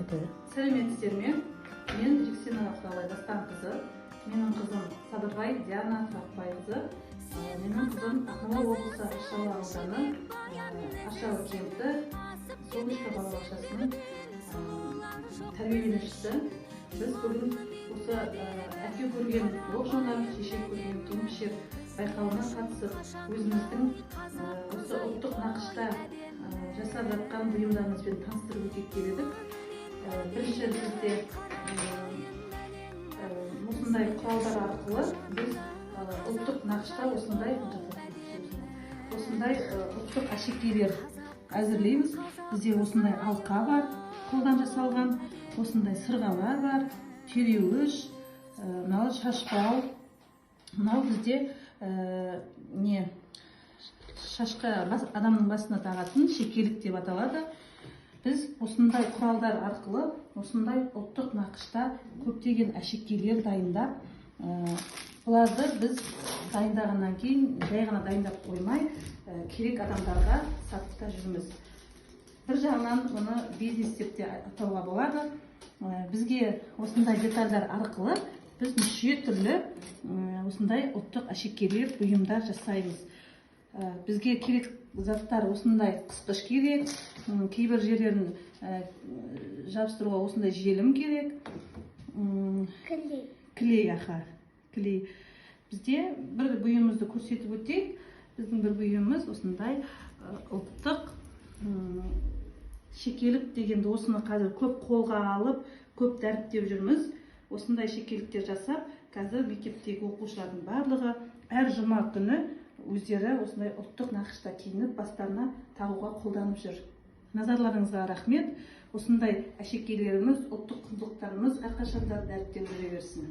Айта бер. Сәлеметсіздер ме? Мен Жексенова Құралай Дастанқызы. Менің қызым Садырбай Диана Тұрақбайқызы. Менің қызым Ақмола облысы Аршалы ауданы, Аршалы кенті, Солнышко балабақшасының тәрбиеленушісі. Біз бүгін осы «Әке көрген оқ жонар, шеше көрген тон пішер» байқауына қатысып, өзіміздің осы ұлттық нақышта жасап жатқан бұйымдарымызбен таныстырып өтейік деп едік. Бірінші бізде осындай құралдар арқылы біз ұлттық нақышта осындай ұлттық әшекейлер әзірлейміз. Бізде осындай алқа бар, қолдан жасалған, осындай сырғалар бар, түйреуіш, мынау шашбау, мынау бізде не, шашқа адамның басына тағатын шекелік деп аталады. Біз осындай құралдар арқылы осындай ұлттық нақышта көптеген әшекейлер дайындап, бұларды біз дайындағаннан кейін жай ғана дайындап қоймай, керек адамдарға сатып та жүрміз. Бір жағынан мұны бизнес деп те атауға болады. Бізге осындай детальдар арқылы біз неше түрлі осындай ұлттық әшекейлер, бұйымдар жасаймыз. Бізге керек заттар: осындай қысқыш керек, кейбір жерлерін жабыстыруға осындай желім керек. Клей. Клей, аха, клей. Бізде бір бұйымымызды көрсетіп өтейік. Біздің бір бұйымымыз осындай ұлттық шекелік дегенді, осыны қазір көп қолға алып, көп дәріптеп жүрміз. Осындай шекеліктер жасап, қазір мектептегі оқушылардың барлығы әр жұма күні өздері осындай ұлттық нақышта киініп, бастарына тағуға қолданып жүр. Назарларыңызға рахмет. Осындай әшекейлеріміз, ұлттық құндылықтарымыз әрқашанда дәріптеліп жүре берсін.